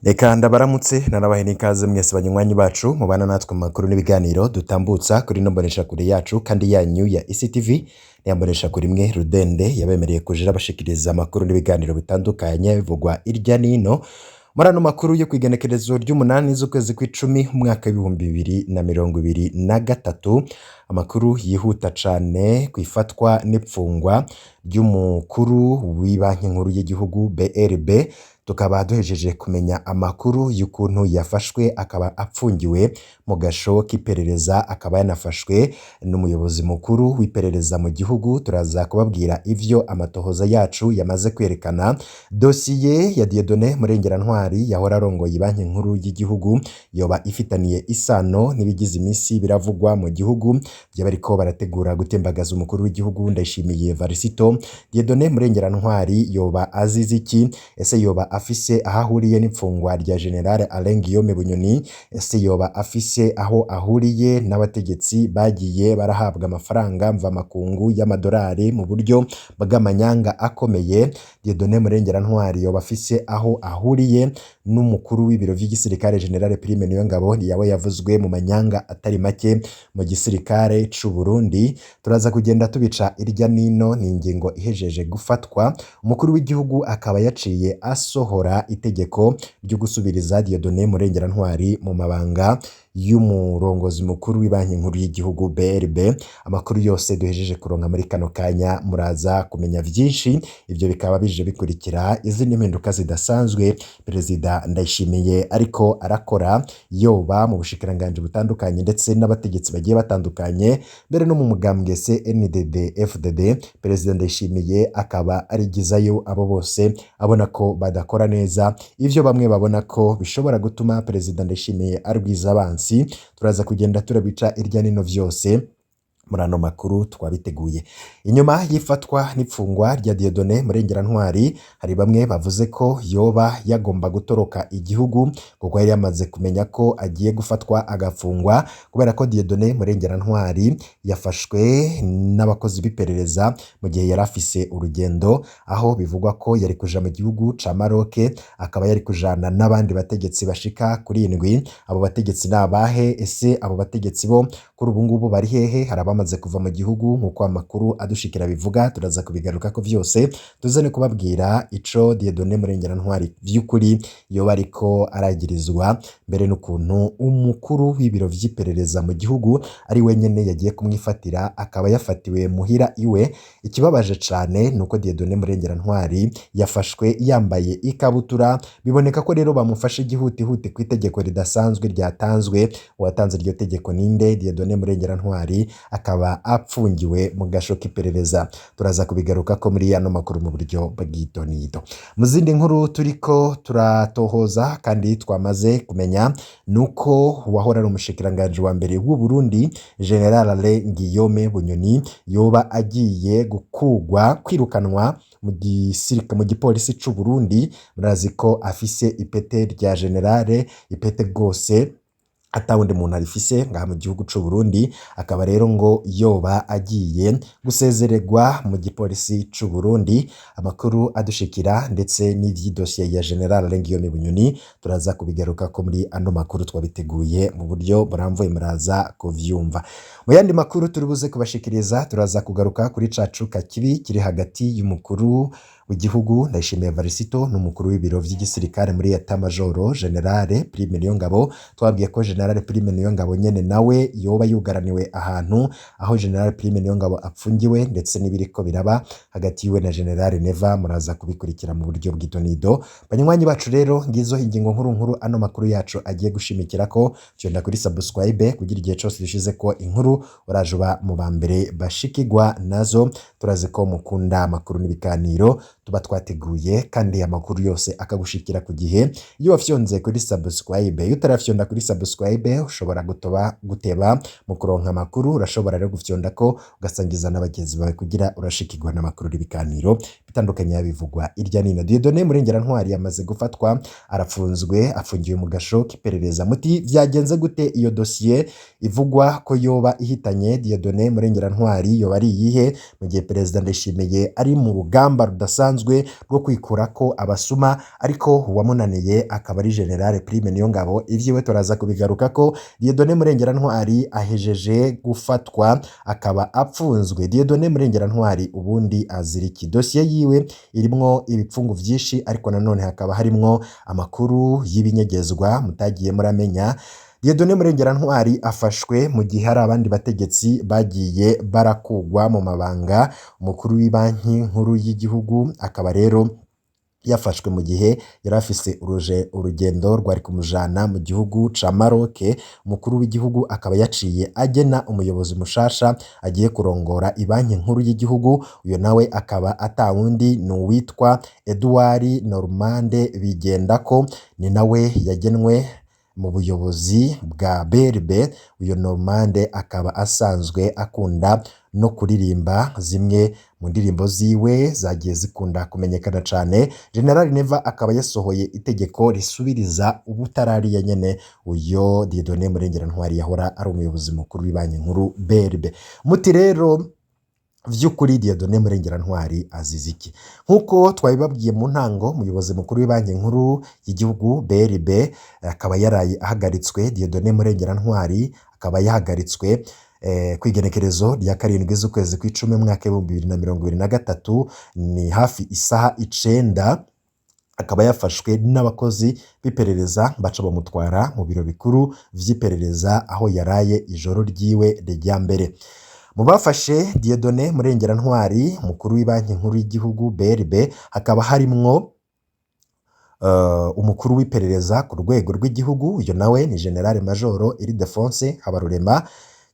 Reka ndabaramutse nanabahe n'ikaze mwese banywanyi bacu mubana natwe mu makuru n'ibiganiro dutambutsa kuri ino mboneshakure yacu kandi yanyu ya ECTV. Ya mboneshakure imwe rudende yabemereye kuja irabashikiriza amakuru n'ibiganiro bitandukanye bivugwa irya nino. Muri ano makuru yo kw'igenekerezo ry'umunani z'ukwezi kw'icumi umwaka w'2023, amakuru yihuta cane kw'ifatwa n'ipfungwa ry'umukuru w'ibanki nkuru y'igihugu BRB. Tukaba duhejeje kumenya amakuru y'ukuntu yafashwe, akaba apfungiwe mu gasho k'iperereza, akaba yanafashwe n'umuyobozi mukuru w'iperereza mu gihugu. Turaza kubabwira ivyo amatohoza yacu yamaze kwerekana. Dosiye ya Dieudonné Murengerantwari yahora arongoye banki nkuru y'igihugu yoba ifitaniye isano n'ibigize imisi biravugwa mu gihugu vy'abariko barategura gutembagaza umukuru w'igihugu Ndayishimiye Varisito. Dieudonné Murengerantwari yoba azize iki? Ese yoba afise aho ahuriye n'imfungwa rya General Alain Guillaume Bunyoni? Ese yoba afise aho ahuriye n'abategetsi bagiye barahabwa amafaranga mvamakungu y'amadolari mu buryo bw'amanyanga akomeye? Dieudonné Murengerantwari yoba afise aho ahuriye n'umukuru w'ibiro vy'igisirikare General Prime Niyongabo, yawe yavuzwe mu manyanga atari make mu gisirikare c'u Burundi? Turaza kugenda tubica irya nino. Ni ingingo ihejeje gufatwa, umukuru w'igihugu akaba yaciye asohora itegeko ryo gusubiriza Dieudonné Murengerantwari mu mabanga y'umurongozi mukuru w'ibanki nkuru y'igihugu BRB. Amakuru yose duhejeje kuronka muri kano kanya, muraza kumenya vyinshi. Ivyo bikaba bije bikurikira izindi mpinduka zidasanzwe Perezida Ndayishimiye ariko arakora, yoba mu bushikiranganji butandukanye ndetse n'abategetsi bagiye batandukanye, mbere no mu mugambwe CNDD FDD. Perezida Ndayishimiye akaba arigizayo abo bose abona ko badakora neza, ivyo bamwe babona ko bishobora gutuma Perezida Ndayishimiye arwiza abansi. Turaza kugenda turabica irya nino vyose muri ano makuru twabiteguye. Inyuma y'ifatwa n'ipfungwa rya Dieudonné Murengerantwari, hari bamwe bavuze ko yoba yagomba gutoroka igihugu kuko yari yamaze kumenya ko agiye gufatwa agafungwa, kubera ko Dieudonné Murengerantwari yafashwe n'abakozi b'iperereza mu gihe yari afise urugendo, aho bivugwa ko yari kuja mu gihugu ca Maroc, akaba yari kujana n'abandi bategetsi bashika kuri indwi. Abo bategetsi ni abahe? Ese abo bategetsi bo kuri ubu ngubu bari hehe? Hari abamaze kuva mu gihugu nk'uko amakuru adushikira bivuga. Turaza kubigarukako vyose, tuze kubabwira ico Dieudonné Murengerantwari vy'ukuri yoba ariko aragirizwa, mbere n'ukuntu umukuru w'ibiro vy'iperereza mu gihugu ari wenyene yagiye kumwifatira, akaba yafatiwe muhira iwe. Ikibabaje cane nuko Dieudonné Murengerantwari yafashwe yambaye ikabutura. Biboneka ko rero bamufashe igihutihuti ku itegeko ridasanzwe ryatanzwe. Uwatanze iryo tegeko ninde? Dieudonné Murengerantwari akaba apfungiwe mu gasho k'iperereza. Turaza kubigarukako muri ano makuru mu buryo bw'idonido. Mu zindi nkuru turiko turatohoza kandi twamaze kumenya nuko uwahora ari umushikiranganji wa mbere w'u Burundi General Alain Guillaume Bunyoni yoba agiye gukugwa, kwirukanwa mu gisirika, mu gipolisi c'u Burundi. Murazi ko afise ipete rya generale, ipete rwose atawundi muntu arifise ngaha mu gihugu c'u Burundi. Akaba rero ngo yoba agiye gusezererwa mu gipolisi c'u Burundi. Amakuru adushikira ndetse n'ivy'idosiye ya General Alain Guillaume Bunyoni turaza kubigarukako muri ano makuru twabiteguye mu buryo buramvuye, muraza kuvyumva. Mu yandi makuru turi buze kubashikiriza, turaza kugaruka kuri ca cuka kibi kiri hagati y'umukuru w'igihugu Ndayishimiye Varisito n'umukuru w'ibiro vy'igisirikare muri Etat Major General Prime Niyongabo. Twabwiye ko General Prime Niyongabo nyene nawe yoba yugaraniwe ahantu, aho General Prime Niyongabo apfungiwe ndetse n'ibiriko biraba hagati yiwe na General Neva, muraza kubikurikira mu buryo bw'idonido. Banywanyi bacu rero, ngizo ingingo nkuru nkuru ano makuru yacu agiye gushimikirako. Fyonda kuri subscribe kugira igihe cose dushize ko inkuru uraje uba mu ba mbere bashikirwa nazo. Turazi ko mukunda amakuru n'ibiganiro tuba twateguye, kandi amakuru yose akagushikira ku gihe iyo wafyonze kuri subscribe. Iyo utarafyonda kuri subscribe, ushobora gutoba guteba mu kuronka amakuru. Urashobora rero gufyonda ko ugasangiza na bagenzi bawe kugira urashikirwa n'amakuru n'ibiganiro bitandukanye bivugwa irya nino. Dieudonné Murengerantwari yamaze gufatwa, arafunzwe, afungiwe mu gasho k'iperereza. Muti vyagenze gute? Iyo dosiye ivugwa ko yoba ihitanye Dieudonné Murengerantwari yoba ari iyihe, mu gihe Perezida Ndayishimiye ari mu rugamba rudasanzwe? rudasanzwe rwo kwikurako abasuma, ariko uwamunaniye akaba ari General Prime Niyongabo. Ivyiwe turaza kubigarukako. Dieudonné Murengerantwari ahejeje gufatwa, akaba apfunzwe. Dieudonné Murengerantwari ubundi azira iki? Dosiye yiwe irimwo ibipfungu vyinshi, ariko nanone hakaba harimwo amakuru y'ibinyegezwa mutagiye muramenya. Dieudonné Murengerantwari afashwe mu gihe hari abandi bategetsi bagiye barakugwa mu mabanga. Umukuru w'ibanki nkuru y'igihugu akaba rero yafashwe mu gihe yari afise urugendo rwari kumujana mu gihugu ca Maroc. Umukuru w'igihugu akaba yaciye agena umuyobozi mushasha agiye kurongora ibanki nkuru y'igihugu. Uyo nawe akaba atawundi, ni uwitwa Edouard Normande Bigendako, ni nawe yagenwe mu buyobozi bwa BRB. Uyo Normande akaba asanzwe akunda no kuririmba, zimwe mu ndirimbo ziwe zagiye zikunda kumenyekana cane. General Neva akaba yasohoye itegeko risubiriza ubutarariya nyene uyo Dieudonné Murengerantwari yahora ari umuyobozi mukuru w'ibanki nkuru BRB. Muti rero vy'ukuri Dieudonné Murengerantwari azize iki? Nk'uko twabibabwiye mu ntango, umuyobozi mukuru w'ibanki nkuru y'igihugu BRB akaba yaraye ahagaritswe. Dieudonné Murengerantwari akaba yahagaritswe kw'igenekerezo rya 7 z'ukwezi kw'icumi, umwaka w'2023, ni hafi isaha 9. Akaba yafashwe n'abakozi b'iperereza, baca bamutwara mu biro bikuru vy'iperereza, aho yaraye ijoro ryiwe rya mbere. Mu bafashe Dieudonné Murengerantwari, umukuru w'ibanki nkuru y'igihugu BRB, hakaba harimwo umukuru w'iperereza ku rwego rw'igihugu, uyu nawe ni General Majoro Ildefonse Habarurema.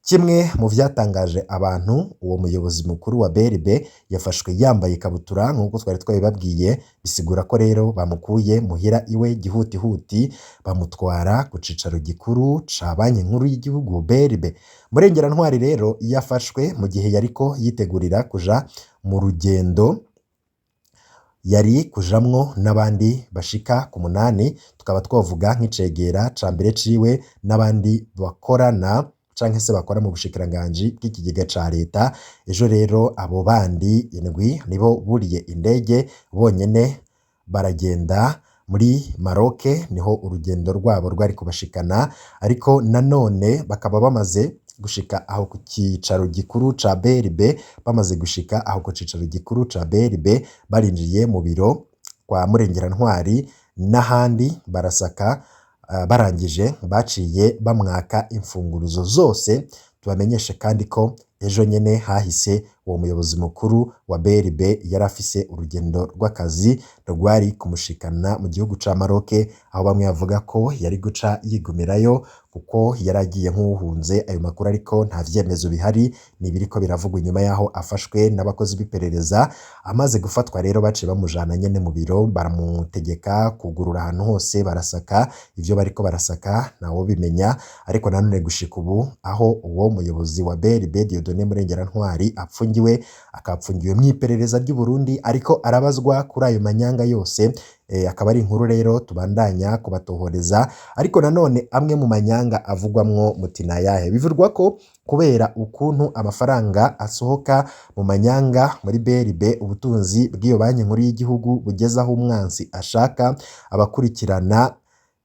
Kimwe mu vyatangaje abantu, uwo muyobozi mukuru wa BRB yafashwe yambaye ikabutura, nk'uko twari twabibabwiye. Bisigura ko rero bamukuye muhira iwe gihutihuti, bamutwara ku cicaro gikuru ca banki nkuru y'igihugu BRB. Murengerantwari rero yafashwe mu gihe yariko yitegurira kuja mu rugendo yari kujamwo n'abandi bashika ku 8, tukaba twavuga nk'icegera ca mbere ciwe n'abandi bakorana canke se bakora mu bushikiranganji bw'ikigega ca leta. Ejo rero abo bandi 7 nibo buriye indege bonyene baragenda muri Maroc, niho urugendo rwabo rwari kubashikana. Ariko nanone bakaba bamaze gushika aho ku cicaro gikuru ca BRB. Bamaze gushika aho ku cicaro gikuru ca BRB, barinjiye mu biro kwa Murengerantwari n'ahandi barasaka. Barangije baciye bamwaka imfunguruzo zose. Tubamenyeshe kandi ko ejo nyene hahise uwo muyobozi mukuru wa BRB yari afise urugendo rw'akazi rwari kumushikana mu gihugu ca Maroc, aho bamwe bavuga ko yari guca yigumirayo kuko yari agiye nk'uwuhunze ayo makuru, ariko nta vyemezo bihari, ni ibiriko biravugwa inyuma yaho afashwe n'abakozi b'iperereza. Amaze gufatwa rero, baciye bamujana nyene mu biro, baramutegeka kugurura ahantu hose, barasaka. Ivyo bariko barasaka ntawobimenya, ariko nanone gushika ubu aho uwo muyobozi wa BRB Dieudonné Murengerantwari apfungiwe, akaba apfungiwe mw'iperereza ry'u Burundi, ariko arabazwa kuri ayo manyanga yose. Akaba ari inkuru rero tubandanya kubatohoreza. Ariko nanone amwe mu manyanga avugwamwo muti nayahe? Bivugwa ko kubera ukuntu amafaranga asohoka mu manyanga muri BRB, ubutunzi bw'iyo banki nkuru y'igihugu bugeze aho umwansi ashaka. Abakurikirana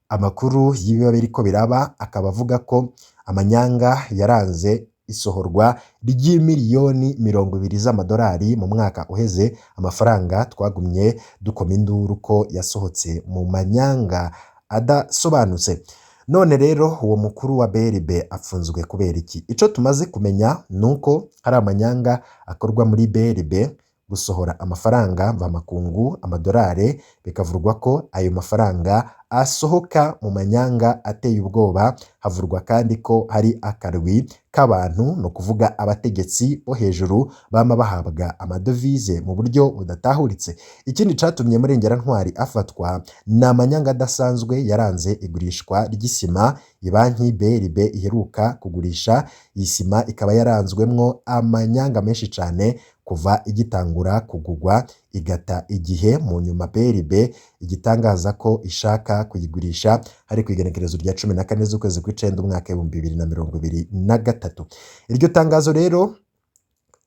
amakuru y'ibiba biriko biraba akaba avuga ko amanyanga yaranze isohorwa ry'imiliyoni 20 z'amadolari mu mwaka uheze, amafaranga twagumye dukoma induru ko yasohotse mu manyanga adasobanutse. None rero uwo mukuru wa BRB apfunzwe kubera iki? Ico tumaze kumenya nuko hari amanyanga akorwa muri BRB, gusohora amafaranga mvamakungu, amadolari, bikavurwa ko ayo mafaranga asohoka mu manyanga ateye ubwoba. Havurwa kandi ko hari akarwi k'abantu, ni ukuvuga abategetsi bo hejuru, bama bahabwa amadovize mu buryo budatahuritse. Ikindi catumye Murengerantwari afatwa ni amanyanga adasanzwe yaranze igurishwa ry'isima ibanki BRB iheruka kugurisha. Iyi sima ikaba yaranzwemwo amanyanga menshi cane kuva igitangura kugurwa, igata igihe, mu nyuma BRB igitangaza ko ishaka kuyigurisha hari ku igenekerezo rya 14 z'ukwezi kw'icenda, umwaka w'2023. Iryo tangazo rero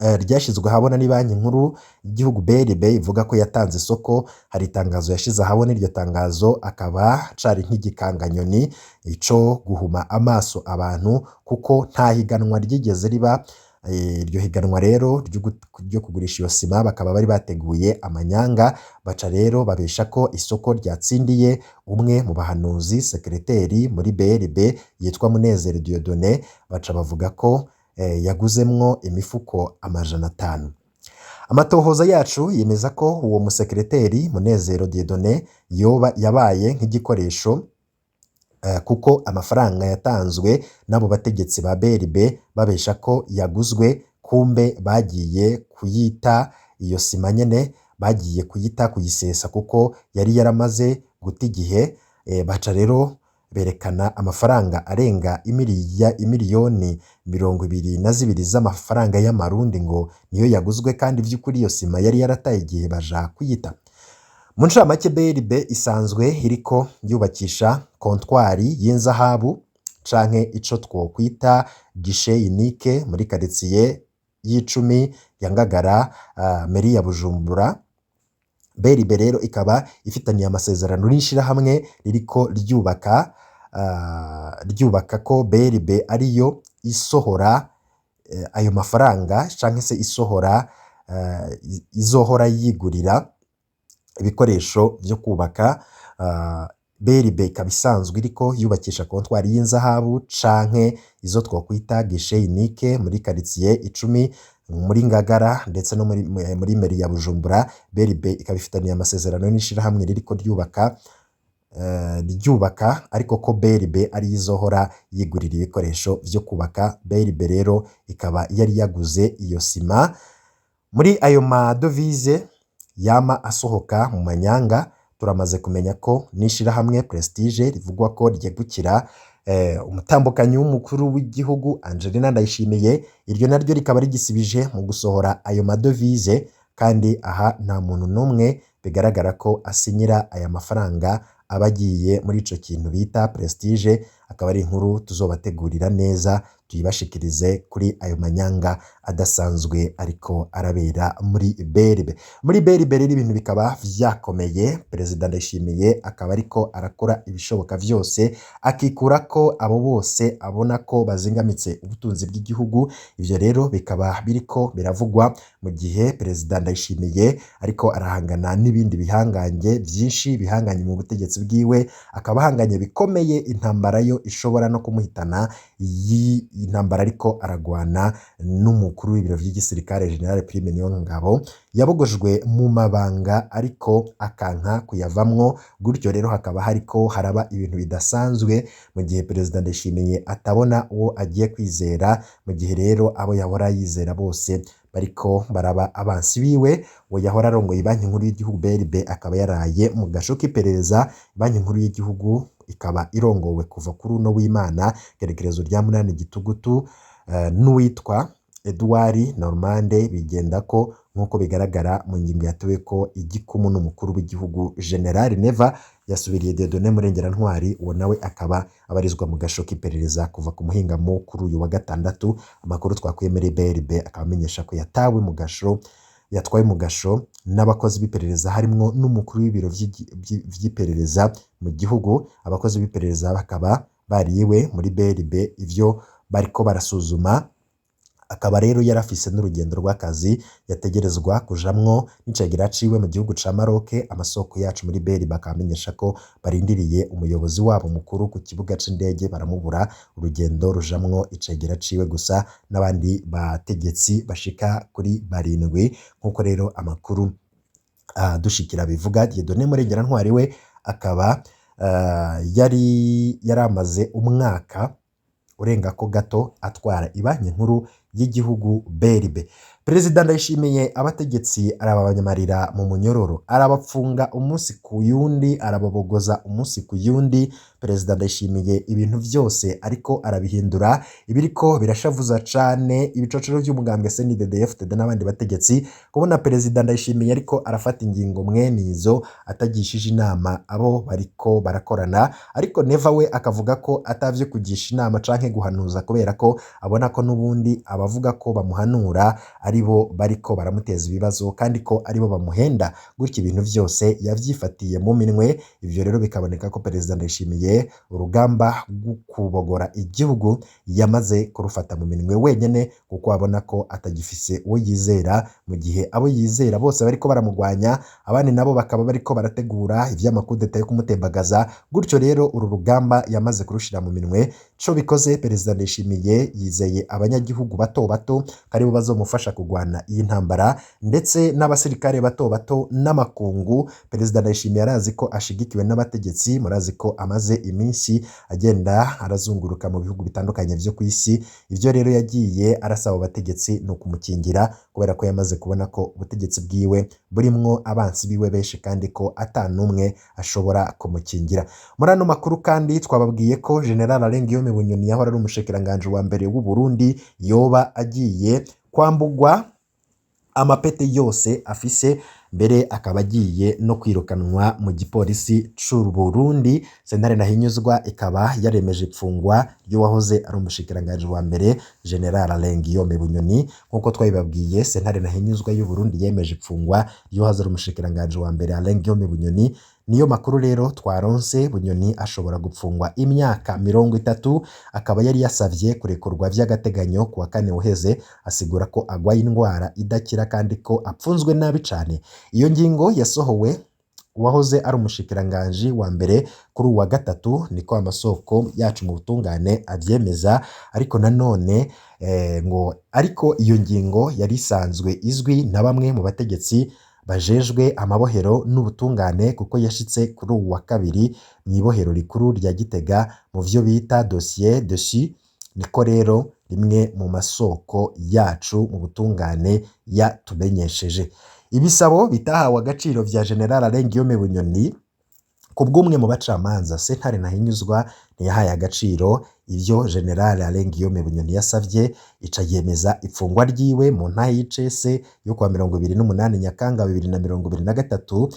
Ryashyizwe ahabona ni Banki Nkuru y'igihugu BRB ivuga ko yatanze isoko. Hari itangazo yashize ahabona, iryo tangazo akaba cari nk'igikanganyoni ico guhuma amaso abantu, kuko nta higanwa ryigeze riba. Iryo higanwa rero ryo kugurisha iyo sima bakaba bari bateguye amanyanga, baca rero babesha ko isoko ryatsindiye umwe mu bahanuzi, sekereteri muri BRB yitwa Munezero Dieudonné, baca bavuga ko yaguzemwo imifuko 500. Amatohoza yacu yemeza ko uwo musekereteri Munezero Dieudonné yoba yabaye nk'igikoresho, kuko amafaranga yatanzwe n'abo bategetsi ba BRB babesha ko yaguzwe, kumbe bagiye kuyita iyo sima nyene, bagiye kuyita kuyisesa kuko yari yaramaze guta igihe. Baca rero berekana amafaranga arenga imiliyoni 22 z'amafaranga y'amarundi ngo niyo yaguzwe, kandi vy'ukuri iyo sima yari yarataye igihe baja kuyita. Mu ncamake, BRB isanzwe iriko yubakisha kontwari y'inzahabu canke ico twokwita guichet unique muri quartier y'icumi ya Ngagara, mairie ya Bujumbura. BRB rero ikaba ifitaniye amasezerano n'ishirahamwe ririko ryubaka ko BRB ariyo isohora ayo mafaranga canke se isohora, izohora yigurira ibikoresho vyo kubaka. BRB ikaba isanzwe iriko yubakisha kontwari y'inzahabu canke izo twokwita guichet unique muri quartier icumi muri Ngagara ndetse no muri mairie ya Bujumbura. BRB ikaba ifitaniye amasezerano n'ishirahamwe ririko ryubaka, ariko ko BRB ariyo izohora yigurira ibikoresho vyo kubaka. BRB rero ikaba yari yaguze iyo sima muri ayo madovize yama asohoka mu manyanga. Turamaze kumenya ko n'ishirahamwe Prestige rivugwa ko ryegukira umutambukanyi w'umukuru w'igihugu Angelina Ndayishimiye, iryo naryo rikaba rigisibije mu gusohora ayo madovize, kandi aha nta muntu n'umwe bigaragara ko asinyira aya mafaranga aba agiye muri ico kintu bita Prestige. Akaba ari inkuru tuzobategurira neza tuyibashikirize kuri ayo manyanga adasanzwe ariko arabera muri BRB. Muri BRB rero ibintu bikaba vyakomeye. Perezida Ndayishimiye akaba ariko arakora ibishoboka vyose akikura ko abo bose abona ko bazingamitse ubutunzi bw'igihugu. Ivyo rero bikaba biriko biravugwa mu gihe Perezida Ndayishimiye ariko arahangana n'ibindi bihangange vyinshi bihanganye mu butegetsi bwiwe, akaba ahanganye bikomeye intambara yo ishobora no kumuhitana, intambara ariko aragwana n'umukuru w'ibiro vy'igisirikare General Prime Niyongabo yabogojwe mu mabanga ariko akanka kuyavamwo. Gutyo rero hakaba hariko haraba ibintu bidasanzwe mu gihe Perezida Ndayishimiye atabona uwo agiye kwizera, mu gihe rero abo yahora yizera bose bariko baraba abansi biwe. Uwo yahora arongoye Banki Nkuru y'igihugu BRB akaba yaraye mu gasho k'iperereza. Banki Nkuru y'igihugu ikaba irongowe kuva kuri uno w'Imana gerekerezo rya 8 Gitugutu, n'uwitwa Edouard Normande Bigendako, nk'uko bigaragara mu ngingo yateweko igikumu n'umukuru w'igihugu General Neva. Yasubiriye Dieudonné Murengerantwari, uwo nawe akaba abarizwa mu gasho k'iperereza kuva ku muhingamo kuri uyu wa gatandatu. Amakuru twakuye muri BRB akaba amenyesha ko yatawe mu gasho, yatwawe mu gasho n'abakozi b'iperereza harimwo n'umukuru w'ibiro vy'iperereza mu gihugu. Abakozi b'iperereza bakaba bariwe muri BRB ivyo bariko barasuzuma. Akaba rero yarafise n'urugendo rw'akazi yategerezwa kujamwo n'icegera ciwe mu gihugu ca Maroc. Amasoko yacu muri BRB akaba amenyesha ko barindiriye umuyobozi wabo mukuru ku kibuga c'indege baramubura, urugendo rujamwo icegera ciwe gusa n'abandi bategetsi bashika kuri barindwi, nk'uko rero amakuru dushikira bivuga. Dieudonné Murengerantwari we akaba yari yaramaze umwaka urengako gato atwara Ibanki Nkuru y'igihugu BRB. Perezida Ndayishimiye abategetsi arababanyamarira mu munyororo, arabapfunga umunsi ku yundi, arababogoza umunsi ku yundi. Perezida Ndayishimiye ibintu vyose ariko arabihindura, ibiriko birashavuza cane ibicocero vy'umugambwe CNDD-FDD n'abandi bategetsi, kubona Perezida Ndayishimiye ariko arafata ingingo mwene izo atagishije inama abo bariko barakorana. Ariko Neva we akavuga ko atavyo kugisha inama canke guhanuza, kubera ko abona ko n'ubundi abavuga ko bamuhanura aribo bariko baramuteza ibibazo kandi ko aribo bamuhenda, gutyo ibintu vyose yavyifatiye mu minwe. Ivyo rero bikaboneka ko Perezida Ndayishimiye urugamba rwo kubogora igihugu yamaze kurufata mu minwe wenyene, kuko abona ko atagifise uwo yizera, mu gihe abo yizera bose bariko baramugwanya, abandi nabo bakaba bariko barategura ivy'amakudeta yo kumutembagaza. Gutyo rero uru rugamba yamaze kurushira mu minwe. Co bikoze, Perezida Ndayishimiye yizeye abanyagihugu bato bato ko aribo bazomufasha kugwana iyi ntambara, ndetse n'abasirikare bato bato n'amakungu. Perezida Ndayishimiye arazi ko ashigikiwe n'abategetsi, murazi ko amaze iminsi agenda arazunguruka mu bihugu bitandukanye vyo ku isi. Ivyo rero yagiye arasaba abategetsi ni ukumukingira, kubera ko yamaze kubona ko ubutegetsi bwiwe burimwo abansi biwe benshi kandi ko ata n'umwe ashobora kumukingira. Muri ano makuru kandi twababwiye ko General Alain Guillaume Bunyoni yahora ari umushikiranganji wa mbere w'u Burundi yoba agiye kwambugwa amapete yose afise, mbere akaba agiye no kwirukanwa mu gipolisi c'u Burundi. Sentare Ntahinyuzwa ikaba yaremeje ipfungwa ry'uwahoze ari umushikiranganji wa mbere General Alain Guillaume Bunyoni. Nk'uko twabibabwiye, Sentare Ntahinyuzwa y'u Burundi yemeje ipfungwa ry'uwahoze ari umushikiranganji wa mbere Alain Guillaume Bunyoni. Niyo makuru rero twaronse. Bunyoni ashobora gupfungwa imyaka 30, akaba yari yasavye kurekurwa vy'agateganyo kuwa kane uheze, asigura ko agwaye indwara idakira kandi ko apfunzwe nabi cane. Iyo ngingo yasohowe uwahoze ari umushikiranganji wa mbere kuri uwa gatatu, niko amasoko yacu mu butungane avyemeza. Ariko nanone ngo ariko iyo ngingo yari isanzwe izwi na bamwe mu bategetsi bajejwe amabohero n'ubutungane, kuko yashitse kuri uwu wa kabiri mw'ibohero rikuru rya Gitega mu vyo bita dossier dessus. Niko rero rimwe mu masoko yacu mu butungane yatumenyesheje. Ibisabo bitahawe agaciro vya General Alain Guillaume Bunyoni ku bw'umwe mu bacamanza, Sentare Ntahinyuzwa ntiyahaye agaciro ivyo General Alain Guillaume Bunyoni yasavye, ica yemeza ifungwa ryiwe mu ntahe y'icese yo kuwa 28 Nyakanga 2023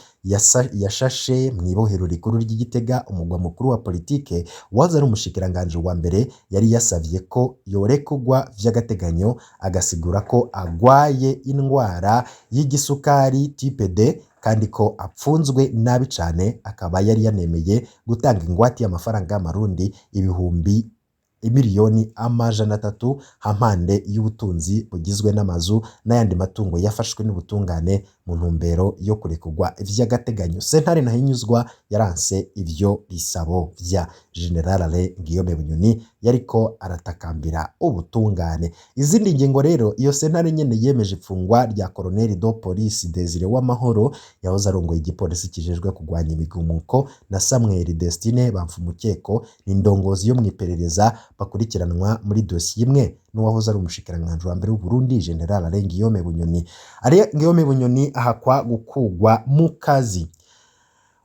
yashashe mw'ibohero rikuru ry'i Gitega, umugwa mukuru wa politike. Uwahoze ari umushikiranganji wa mbere yari yasavye ko yorekurwa vy'agateganyo, agasigura ko agwaye indwara y'igisukari type D kandi ko apfunzwe nabi cane, akaba yari yanemeye gutanga ingwate y'amafaranga y'amarundi 300 miliyoni hampande y'ubutunzi bugizwe n'amazu n'ayandi matungo yafashwe n'ubutungane mu ntumbero yo kurekurwa vy'agateganyo. Sentare Ntahinyuzwa yaranse ivyo bisabo vya General Alain Guillaume Bunyoni yariko aratakambira ubutungane. Izindi ngingo rero, iyo sentare nyene yemeje ifungwa rya Colonel de Police Desire Uwamahoro yahoze arongoye igipolisi kijejwe kugwanya imigumuko, na Samuel Destine Bamfumukeko n'indongozi yo mw'iperereza, bakurikiranwa muri dosiye imwe n'uwahoze ari umushikiranganji wa mbere w'u Burundi General Alain Guillaume Bunyoni. Alain Guillaume Bunyoni ahakwa gukugwa mu kazi.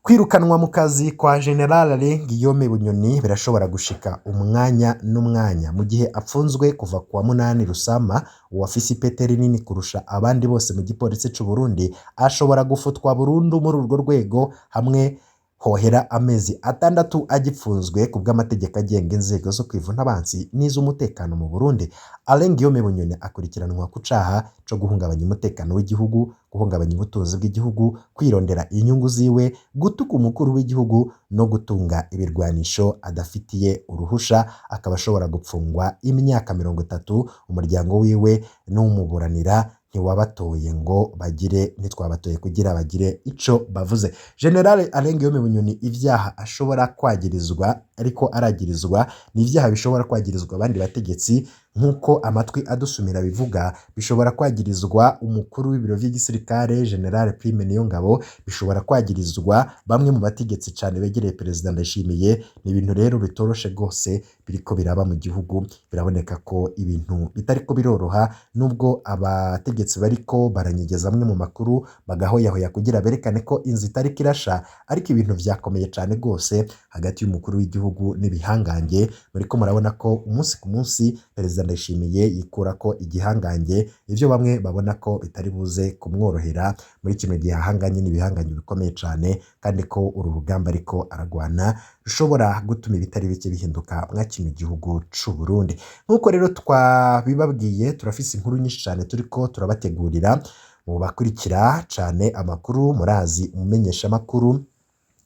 Kwirukanwa mu kazi kwa General Alain Guillaume Bunyoni birashobora gushika umwanya n'umwanya, mu gihe apfunzwe kuva kuwa 8 Rusama. Uwafise ipete rinini kurusha abandi bose mu gipolisi c'u Burundi ashobora gufutwa burundu muri urwo rwego hamwe hohera amezi 6 agipfunzwe, ku bw'amategeko agenga inzego zo kwivuna abansi n'iz'umutekano mu Burundi. Alain Guillaume Bunyoni akurikiranwa ku caha co guhungabanya umutekano w'igihugu, guhungabanya ubutunzi bw'igihugu, kwirondera inyungu ziwe, gutuka umukuru w'igihugu no gutunga ibirwanisho adafitiye uruhusha, akaba ashobora gupfungwa imyaka 30. Umuryango wiwe n'umuburanira ntiwabatoye ngo bagire, ntitwabatoye kugira bagire ico bavuze. General Alain Guillaume Bunyoni ivyaha ashobora kwagirizwa, ariko aragirizwa, ni ivyaha bishobora kwagirizwa abandi bategetsi. Nk'uko amatwi adusumira bivuga, bishobora kwagirizwa umukuru w'ibiro vy'igisirikare General Prime Niyongabo, bishobora kwagirizwa bamwe mu bategetsi cane begereye Perezida Ndayishimiye. Ni ibintu rero bitoroshe rwose biriko biraba mu gihugu, biraboneka ko ibintu bitariko biroroha, nubwo abategetsi bariko baranyegeza amwe mu makuru bagahoyahoya kugira berekane ko inzu itariko irasha, ariko ibintu vyakomeye cane rwose hagati y'umukuru w'igihugu n'ibihangange. Muriko murabona ko umunsi ku munsi Perezida Ndayishimiye yikurako igihangange, ivyo bamwe babona ko bitari buze kumworohera muri kino gihe ahanganye n'ibihangange bikomeye cane, kandi ko uru rugamba ariko aragwana rushobora gutuma ibitari bike bihinduka mwa kino gihugu c'u Burundi. Nk'uko rero twabibabwiye, turafise inkuru nyinshi cane turiko turabategurira. Mu bakurikira cane amakuru, murazi umumenyeshamakuru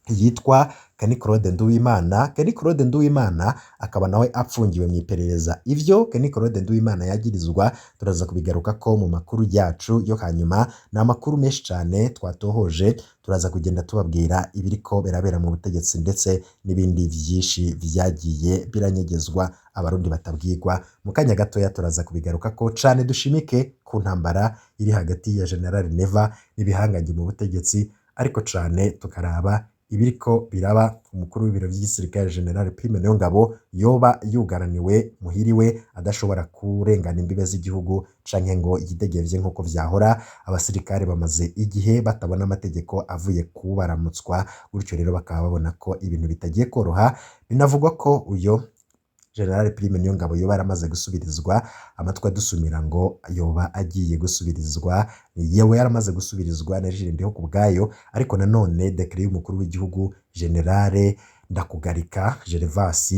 yitwa Keni Claude Nduwimana. Keni Claude Nduwimana akaba nawe apfungiwe mu iperereza. Ivyo Keni Claude Nduwimana yagirizwa turaza kubigarukako mu makuru yacu yo hanyuma. Ni amakuru menshi cane twatohoje, turaza kugenda tubabwira ibiriko birabera mu butegetsi ndetse n'ibindi vyinshi vyagiye biranyegezwa abarundi batabwirwa. Mu kanya gatoya turaza kubigarukako cane, dushimike ku ntambara iri hagati ya General Neva n'ibihangange mu butegetsi, ariko cane tukaraba ibiriko biraba umukuru w'ibiro vy'igisirikare General Prime Niyongabo yoba yugaraniwe muhiriwe, adashobora kurengana imbibe z'igihugu canke ngo yidegevye nk'uko vyahora. Abasirikare bamaze igihe batabona amategeko avuye kubaramutswa, gutyo rero bakaba babona ko ibintu bitagiye koroha. Binavugwa ko uyo General Prime Niyongabo yoba yaramaze gusubirizwa, amatwi adusumira ngo yoba agiye gusubirizwa, yewe yaramaze gusubirizwa na Jules Ndihokubwayo, ariko nanone dekret y'umukuru w'igihugu General Ndakugarika Gervas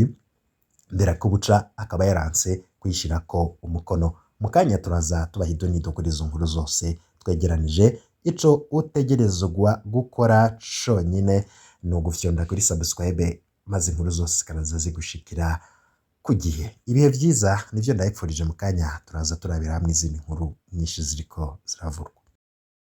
Nderakobuca akaba yaranse kuyishirako umukono. Mu kanya turaza tubaha idonido kuri izo nkuru zose twegeranije. Ico utegerezwa gukora conyine ni ugufyonda kuri subscribe, maze inkuru zose zikanaza zigushikira ku gihe. Ibihe vyiza nivyo ndabipfurije. Mu kanya turaza turabira hamwe izindi nkuru nyinshi ziriko ziravurwa.